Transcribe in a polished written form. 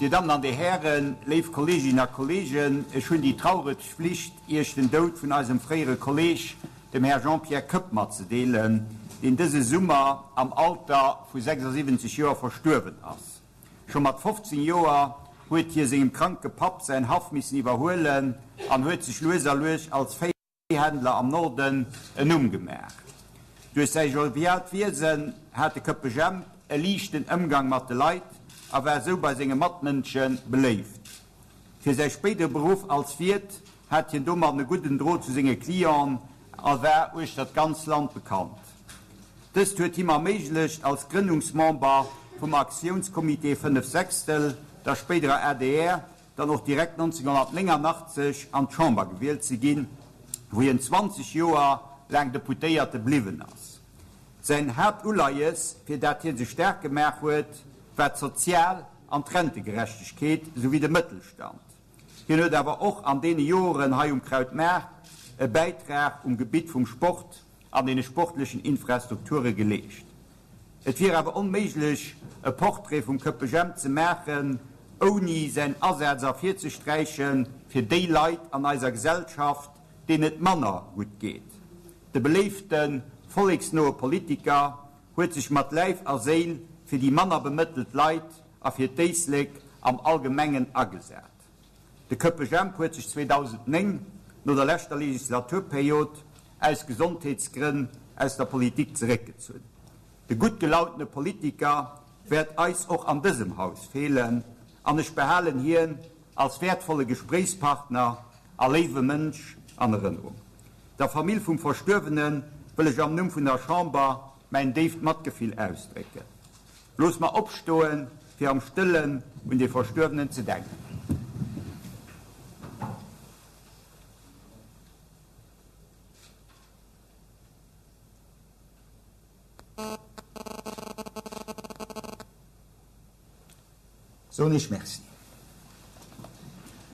Dir Dammen an Dir Hären, léif Kolleeginnen a Kolleegen, ech hunn déi traureg Flicht, Iech den Doud vun eisem fréiere Kolleeg, dem Här Jean-Pierre Koepp matzedeelen, deen dëse Summer am Alter vu 76 Joer verstuerwen ass. Scho mat 15 Joer huet hie sengem kranke Papp säin Haff missen iwwerhuelen an huet sech lues a lues als Händler am Norden en Numm gemaach. Duerch säi joviaalt Wiesen hat de Këppe Jemp e liichten Ëmgang mat de Leit a war esou bei senge Matmënsche beléift. Fir säi spéidere Beruff als Wiert hat hien domadden e gudden Drot zu senge Clienten a war uechter d'ganz Land bekannt. Dëst huet him erméiglecht, als Grënnungsmember vum Aktiounscomité 5 Sechstel, der spéiderer adr, dann och direkt 1989 an d'Chamber gewielt ze ginn, wou hien 20 Joer laang Deputéierte bliwwen ass. Säin Haaptuleies, fir dat hie sech staark gemaach huet, war d'Sozial an d'Rentegerechtegkeet souwéi de Mëttelstand. Hien huet awer och an deene Joren hei um Krautmaart e Bäitrag um Gebitt vum Sport an deene sportlechen Infrastrukture geleescht. Et wier awer onméiglech, e Portrait vum Këppe Jemp ze maachen, ouni säin Asaz ervirzesträiche fir déi Leit an eiser Gesellschaft, deenen et manner gutt geet. De beléifte, volleksnoe Politiker huet sech mat Läif a Séil fir déi manner bemëttelt Leit a fir d'Éislek am Allgemengen agesat. De Köppe Jemp huet sech 2009, no der leschter Legislaturperiod, aus Gesondheetsgrënn aus der Politik zeréckgezunn. De gutt gelauntene Politiker wäert eis och an dësem Haus feelen an ech behalen hien als wäertvolle Gespréichspartner a léiwe Mënsch an Erënnerung. Der Famill vum Verstuerwene wëll ech am Numm vun der Chamber mäin déift Matgefill ausdrécken. Looss mer opstoen, fir am Stëllen un dee Verstuerwenen ze denken. Soen Iech Merci.